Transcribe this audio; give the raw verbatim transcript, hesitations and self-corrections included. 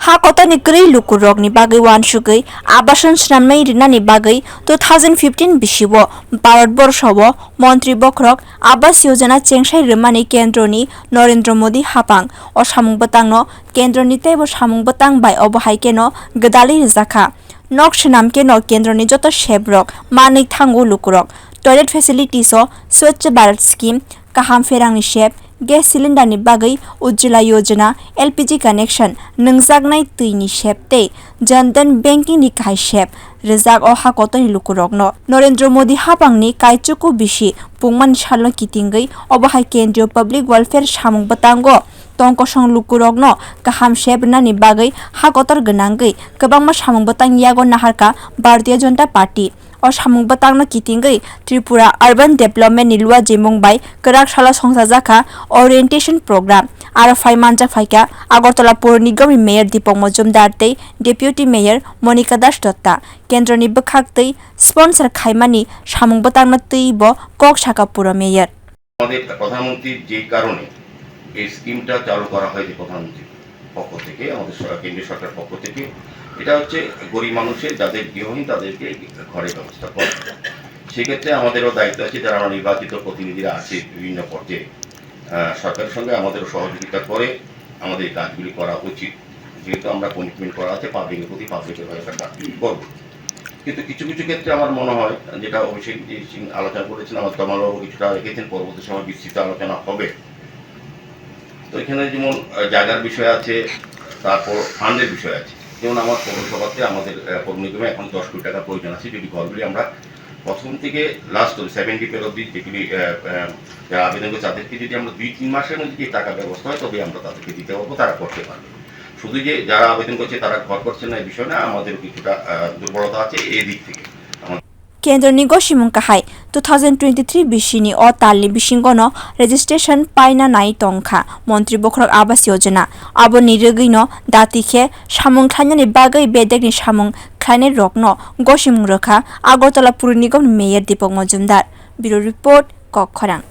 Ha kotorni kwrwi lukurokni bagwi uansugwi abason swnamnai rwnani bagwi two thousand fifteen bisio Bharat Borso o Montri Bokhorok Awas Yojana chengsai rwmani kendroni Narendra Modi hapang. O samung bwtangno kendroni teibo samung bwtang bai obo hai kheno gwdalwi rwjakha. Nok swnam kheno kendroni joto sebrok manwi thango lukurok. Toilet facilities o Swachh Bharat scheme, kaham pherangni sep, gas cylinder ni bagwi Ujjwala Yojana, L P G connection, nwngjaknai twi ni sep tei Jan Dhan banking ni kahai sep rwjak o ha kotorni lukurokno. Narendra Modi hapangni kaichuku bisi pungmani salno kitingwi obo hai kendriyo public welfare samung bwtango tong kosong lukurokno kaham sep rwnani bagwi ha kotor gwnangwi kwbangma samung bwtang yago naharkha Bharatiya Janata Party. O samung bwtangno kitingwi Tripura Urban Development ni luajimung bai kwrak salo songchajakha orientation program. Aro phai manjak phaikha Agartala Pur Nigam ni Mayor Deepak Majumdar tei Deputy Mayor Monika Das Dutta. Kendroni bwkhak twi sponsor khaimani samung bwtangno twibo kok sakha Puro Mayor. আমাদের প্রধানমন্ত্রীর যে কারণে এই স্কিমটা চালু করা হয়েছে প্রধানমন্ত্রীর পক্ষ থেকে, আমাদের সর-, কেন্দ্রীয় সরকারের পক্ষ থেকে, এটা হচ্ছে গরিব মানুষের, যাদের গৃহহীন, তাদেরকে ঘরের ব্যবস্থা করা। সেক্ষেত্রে আমাদেরও দায়িত্ব আছে, যারা আমরা নির্বাচিত প্রতিনিধিরা আছি বিভিন্ন পর্যায়ে, আহ, সরকারের সঙ্গে আমাদেরও সহযোগিতা করে আমাদের এই কাজগুলি করা উচিত। যেহেতু আমরা কমিটমেন্ট করা আছে পাবলিকের প্রতি, পাবলিকের হয়ে একটা কাজ করবো। কিন্তু কিছু কিছু ক্ষেত্রে আমার মনে হয়, যেটা অভিষেক সিং আলোচনা করেছেন, আমার তমালবাবু কিছুটা রেখেছেন, পরবর্তী সময় বিস্তৃত আলোচনা হবে। তো এখানে যেমন, আহ, জায়গার বিষয় আছে, তারপর ফান্ডের বিষয় আছে। যেমন আমার পৌরসভাতে আমাদের, আহ, পৌর নিগমে এখন দশ কোটি টাকার প্রয়োজন আছে, যদি ঘরগুলি আমরা প্রথম থেকে লাস্ট সেভেন ডিপের অবধি যেগুলি, আহ, আহ, যারা আবেদন করছে তাদেরকে যদি আমরা দুই তিন মাসের মধ্যে যদি টাকা ব্যবস্থা হয়, তবে আমরা তাদেরকে দিতে পারবো, তারা করতে পারবে। শুধু যে যারা আবেদন করছে তারা ঘর করছে না, এই বিষয় না, আমাদের কিছুটা, আহ, দুর্বলতা আছে এই দিক থেকে। Kendroni gosimung kahai two thousand twenty-three bisini o talni bisingono registration paina nai tongkha Montri Bokhorok Awas Yojana. Aboni rwgwino dati khe samung khlainani bagwi bedekni samung khlainai rokno gosimung rwkha Agartala Pur Nigam ni Mayor Deepak Majumdar. Bureau Report, Kokkhorang.